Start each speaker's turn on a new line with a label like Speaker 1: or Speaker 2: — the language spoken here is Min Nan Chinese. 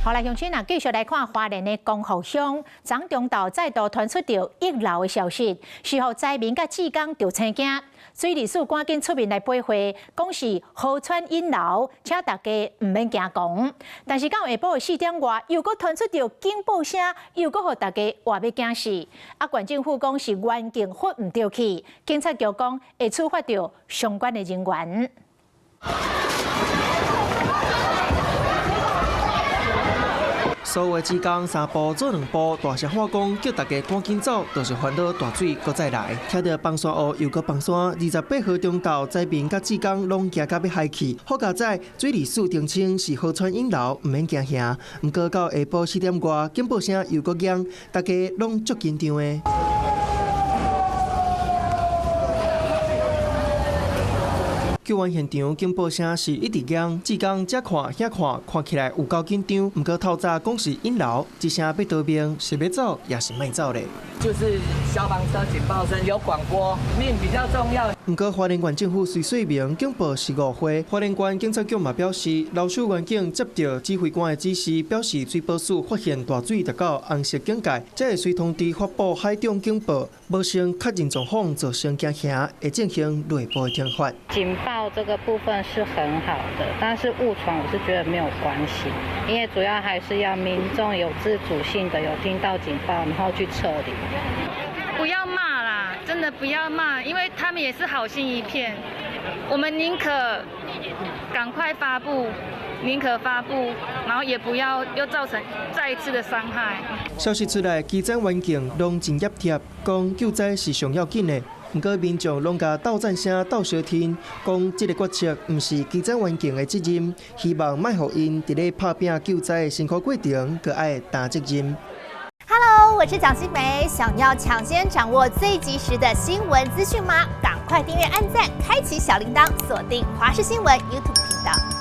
Speaker 1: 好來，鄉親啊，繼續來看花蓮的光復鄉，昨中晝再度傳出著溢流的消息，是予災民佮志工著青驚。水利署趕緊出面來回話，講是河川引流，請大家毋免驚狂。但是到下晡4點外，又閣傳出著警報聲，又閣予大家活欲驚死。啊，縣政府講是環境罰毋著去，警察局講會處罰著相關的人員。
Speaker 2: 所有志工三步做兩步，大聲喊講，叫大家趕緊走，就是煩惱大水閣再來。聽著崩山雨又閣崩山，28號中晝，災民佮志工攏驚甲欲害去。好佳哉，水利署澄清是河川引流，毋免驚嚇。毋過到下晡4點外，警報聲又閣響，大家攏足緊張的。救援現場警報聲是一直響，志工這看遐看，看起來有夠緊張。毋過透早講是引流，這聲欲逃命是欲走，抑是莫走咧？
Speaker 3: 就是消防車警報聲有廣播，命比較重要。
Speaker 2: 毋過花蓮縣政府雖說明警報是誤會，花蓮縣警察局嘛表示，留守員警接著指揮官的指示，表示水保署發現大水達到紅色警戒，才會隨通知發布海中警報，無先確認狀況造成驚嚇，會進行內部的懲罰。
Speaker 4: 警報這個部分是很好的，但是誤傳我是覺得沒有關係，因為主要還是要民眾有自主性的有聽到警報，然後去撤離。
Speaker 5: 不要罵啦，真的不要罵，因為他們也是好心一片。我們寧可趕快發布，寧可發布，然後也不要又造成再一次的傷害。
Speaker 2: 消息出來，基層員警攏真業貼，講救災是上要緊的。毋過民眾攏共鬥讚聲鬥相聽，講這个決策毋是基層員警的責任，希望莫予𪜶佇咧拍拚救災的辛苦過程，閣愛擔責任。
Speaker 6: Hello，我是蔣新梅，想要搶先掌握最及時的新聞資訊嗎？趕快訂閱、按讚、開啟小鈴鐺，鎖定華視新聞 YouTube 頻道。